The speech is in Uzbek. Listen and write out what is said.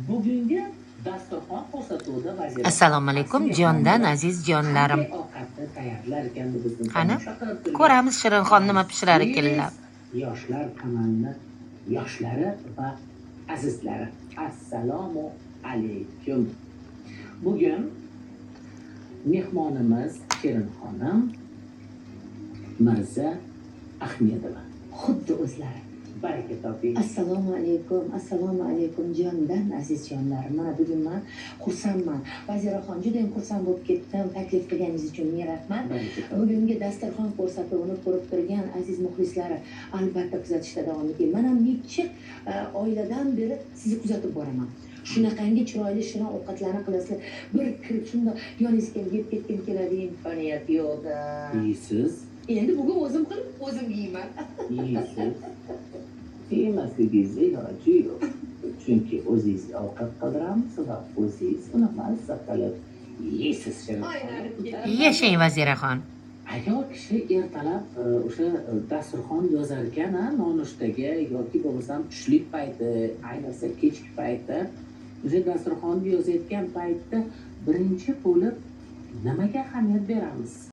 Bugungi dasturxon ko'rsatuvida vazir Assalomu alaykum, jondan aziz jonlarim. Qanday ovqatni tayyorlar ekan deb bizni Qani, tomosha qilib turgan ko'ramiz Shirinxon nima pishirar ekanlar. Yoshlar kanalini yoshlari va azizlari. Assalomu alaykum. Bugun mehmonimiz Shirinxonim Mirza Ahmedova. Xuddi o'zlari. Baraka toping. Assalomu alaykum, assalomu alaykum, jondan aziz jonlarim. Mana bugun man xursandman. Vaziraxon, judayam xursand bo'lib ketdim. Taklif qilganingiz uchun ming rahmat. Baraka toping. Bugungi dasturxon ko'rsatuvini ko'rib turgan aziz muxlislari, albatta kuzatishda davom eting. Mana necha oylardan beri sizni kuzatib boraman. Shunaqangi chiroyli shirin ovqatlarni qilasizlar. Bir kirib shundoq yoningizga yeb ketgim keladi, imkoniyat yo'q-da. Yeysiz, Endi bugun o'zim qilib, o'zim yeyman. Yeysiz. Yemasligingizni iloji yo'q. Chunki o'zingiz ovqat qildiramiz va o'zingiz uni mazza qilib yeysiz, Shirinxon. Yashang, Vaziraxon. Ayol kishi ertalab o'sha dasturxon yozar ekan, a, nonushtaga yoki bo'lmasam tushlik payti, ayniqsa kechki payti o'sha dasturxonni yozayotgan paytda birinchi bo'lib nimaga ahamiyat beramiz?